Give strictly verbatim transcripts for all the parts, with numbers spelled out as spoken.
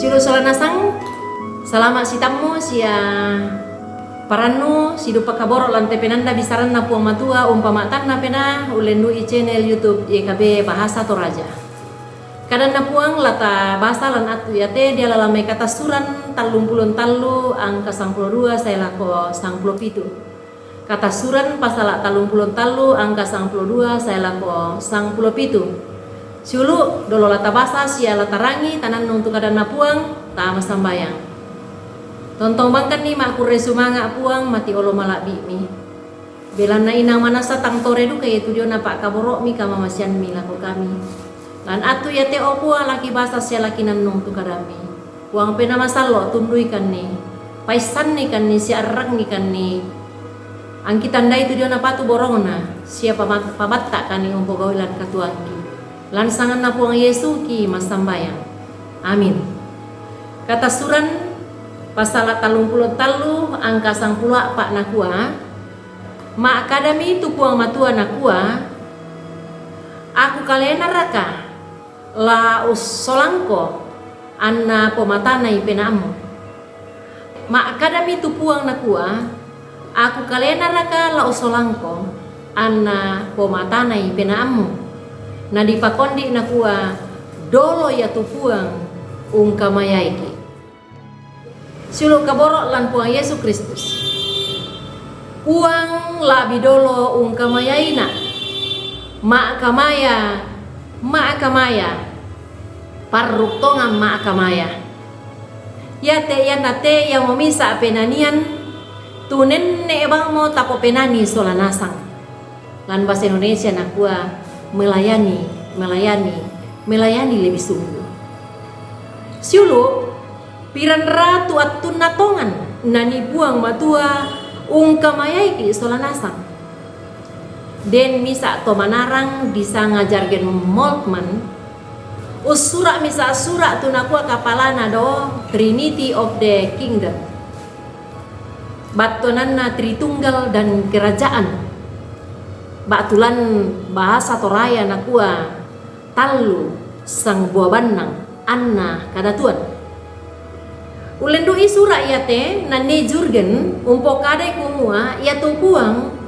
Siulu' sola nasang, salama' sitammu sia parannu sidupa kaboro' lan te penanda bisaranna Puang Matua umpama'tanna penaa ullendu'i channel YouTube Y K B Bahasa Toraja. Kadanna Puang la tabasa lan attu iate diala lan mai Katassuran tallumpulo tallu angka sangpulo dua sae lako sangpulo pitu. Katassuran pasala' tallumpulo tallu angka sangpulo dua sae lako sangpulo pitu. Siulu' dolo la tabasa sia la tarangi tanannung tu kadanna Puang, tama sambayang. Tontong bangkanni ma'kurre sumanga' Puang, mati olo mala'bi'mi. Belanna inang manassa tang tore duka iatu diona pa'kaboro'mi kamamasiammi lako kami. Lan attu iate, o Puang, la kibasa sia la kinannung tu kadammi. Puang Penaa Masallo', tunduikanni, paissannikanni sia arrangngikanni. Angki tandai tu diona patu borongna, sia pama-, pamatta'kanni umpogau'i lan katuoangki. Lan sanganna Puang Yesu ki massambayang. Amin. Katassuran pasala' tallumpulo tallu angka sangpulo a'pa' nakua, Ma'kadami tu Puang Matua nakua, Aku kalenaraka la ussolangko anna pomatanai penaammu? Ma'kadami tu Puang nakua, Aku kalenaraka la ussolangko anna pomatanai penaammu? Nadipakondi' nakua, Dolo iatu Puang ungkamayaiki'. Siulu' kaboro' lan Puang Yesu Kristus. Puang la'bi dolo ungkamayaina'. Ma'kamaya, ma'kamaya. Parru' tongang ma'kamaya. Iate iannate iamo misa' penanian, tu nenne' bangmo tapopenani sola nasang. Lan bahasa Indonesia nakua, melayani, melayani, melayani lebih sungguh. Siulu', piranra tu attunna tongan nanii Puang Matua ungkamayaiki' sola nasang? Den misa' to manarang disanga Jurgen Moltmann, ussura' misa' sura' tu nakua kapalana do Trinity of the Kingdom. Battuananna Tritunggal dan Kerajaan. Ba'tu lan bahasa Toraya nakua tallu sangbua bannang anna kadatuan. Ullendu'i sura' iate nanii Jurgen umpokadai kumua iatu Puang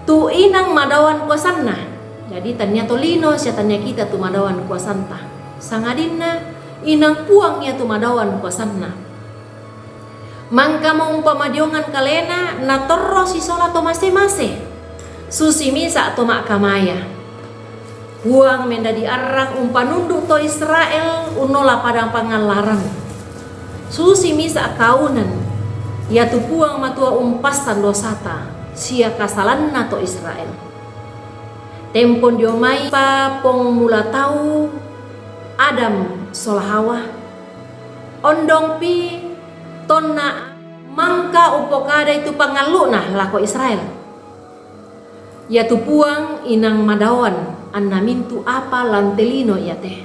tu inang madaoan kuasanna. Jadi, tania tolino sia tania kita tu madaoan kuasanta. Sangadinna inang Puang iatu madaoan kuasanna. Mangkamo umpamadiongan kalena natorro sisola to mase-mase, susi misa' to ma'kamaya. Puang mendadi arrang umpanundu' to Israel unnola padang pangallaran. Susi misa' kaunan, iatu Puang Matua umpassan dosata sia kasalanna to Israel. Tempon dio mai pa pongmula tau, Adam sola Hawa. Ondongpi tonna mangka umpokadai tu pangallu'na lako Israel. Iatu Puang inang madaoan anna mintu' apa lan te lino iate.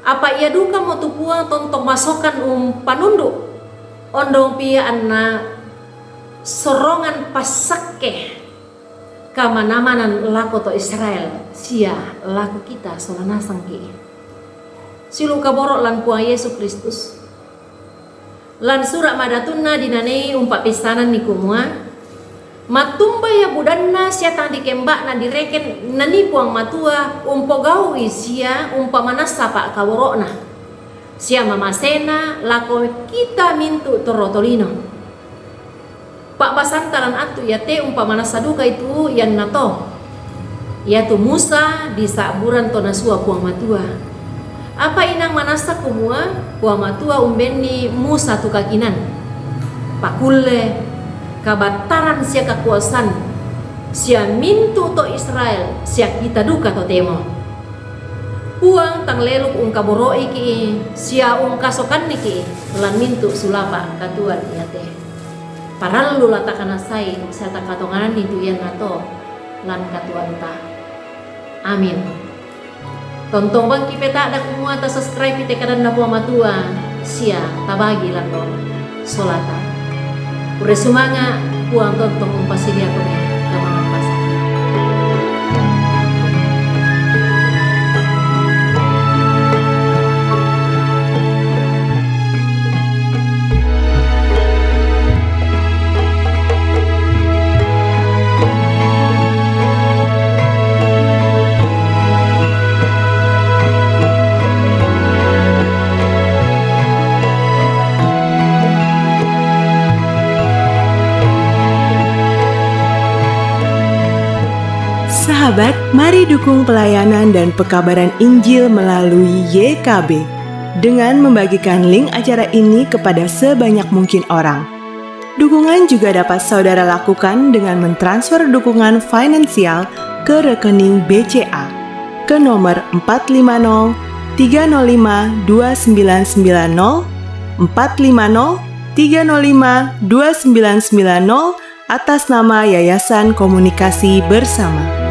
Apa ia dukamo tu Puang tontong masokan umpanundu'. Ondongpi anna sorrongan passakke kamanamanan lako to Israel sia lako kita sola nasangki. Siulu' kaboro' lan Puang Yesu Kristus. Lan sura' madatunna dinanei umpa'peissananni kumua, mattumba ia budanna sia tang dikemba'na direken nanii Puang Matua umpogau'i sia umpamanassa pa'kaboro'na, sia mamasena lako kita mintu' torro tolino. Pa'basanta lan attu iate umpamanassa dukai tu iannato, iatu Musa disa'buran to nasua Puang Matua. Apa inang manassa kumua Puang Matua umbenni Musa tu kakinaan, pakulle, kabattaran sia kakuasan, sia mintu' to Israel sia kita duka totemo. Puang tang leluk ungkaboro'iki' sia ungkasokanniki' lan mintu' sulapa' katuoan iate. Parallu la takanassai sia takatongananni tu iannato lan katuoanta. Amin. Tontong bangki' peta'da kumua tasubscribe te kadanna Puang Matua sia tabagi lan solata. Kurre sumanga', Puang tontong umpasadiakan kamangampasa. Mari dukung pelayanan dan pekabaran Injil melalui Y K B dengan membagikan link acara ini kepada sebanyak mungkin orang. Dukungan juga dapat saudara lakukan dengan mentransfer dukungan finansial ke rekening B C A ke nomor empat lima nol tiga nol lima dua sembilan sembilan nol, empat lima nol tiga nol lima dua sembilan sembilan nol, atas nama Yayasan Komunikasi Bersama.